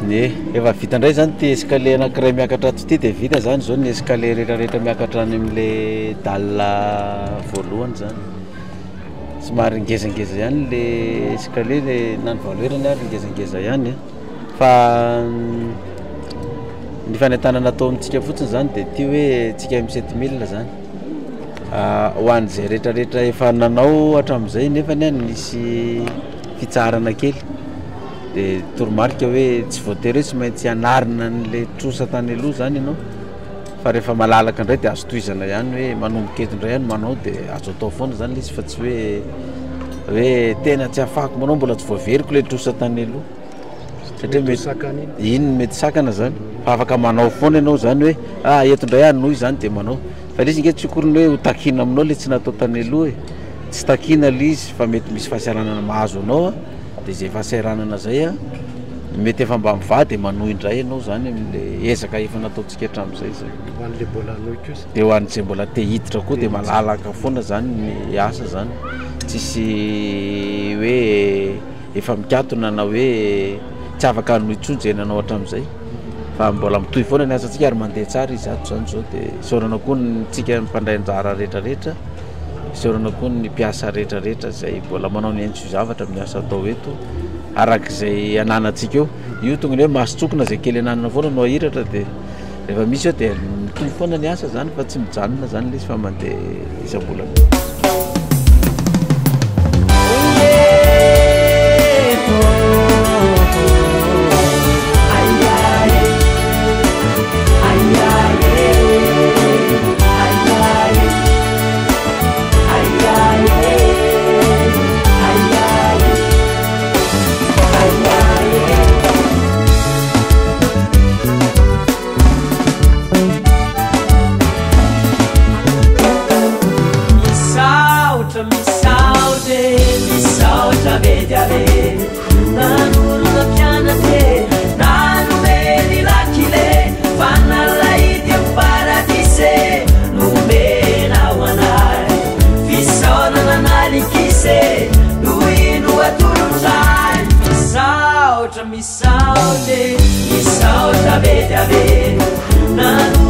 Ie, efa vita indray zany ty escalier anankiray miakatra ato ity, dia vita zany zao ny escalier rehetrarehetra miakatra any amin'le dalle voalohany zany. Somary ngezangeza ihany le escalier, le na ny valeur-ny ary ngezangeza ihany a, fa ny fanentanana atao amintsika fotsiny zany de ty hoe tsika M 7000 zany, ho an'izay rehetrarehetra efa nanao hatramin'izay nefany a nisy fitsaharana kely de toromarika hoe tsy voatery hoe tsy maintsy hanarina an'le trosa tany aloha zany ianao fa rehefa malalaka indray de azo tohizana ihany hoe manomboka eto indray ihany manao de azo atao foana zany le izy fa tsy hoe hoe tena tsy ahafahako manao, mbola tsy voaveriko le trosa tany aloha satria mety sakana iny. Iny no mety sakana zany fa afaka manao foana ianao zany hoe ah eto indray aho hanohy zany de manao, fa le izy nge tsy akory ny hoe ho takiana aminao le tsy natao tany aloha e, tsy takiana le izy fa mety misy fahasahiranana mahazo anao a, de zay fahasahiranana zay a mety efa mba mivaha de manohy indray ianao zany am'le ezaka efa nataontsika hatramin'izay zany. Ho an'le mbola hanohy kosa. De ho an'izay mbola te hiditra koa de malalaka foana zany ny asa zany, tsisy hoe efa mikatona na hoe tsy afaka hanohy intsony zay nanao hatramin'izay fa mbola mitohy foana ny asantsika ary mandeha tsara izy ato zany zao, de isaorana koa ny tsika mpandray anjara rehetrarehetra, isaorana koa ny mpiasa rehetrarehetra zay mbola manao ny ainy tsy ho zavatra amin'ny asa atao eto arak'izay ananantsika eo. Io tonga ny hoe mason-tsokina zay kely ananana foana no ahiratra de rehefa misy eo de mitohy foana ny asa zany fa tsy mijanona zany le izy fa mandeha isam-bolana. Misaotra, misaotra e, misaotra be dia be nanoro nampianatra e, nanome ny lakile fanalahidy amin'ny paradise nomenao anay, fisaorana nalikise no ino atolotray. Misaotra, misaotra e, misaotra be dia be nanoro.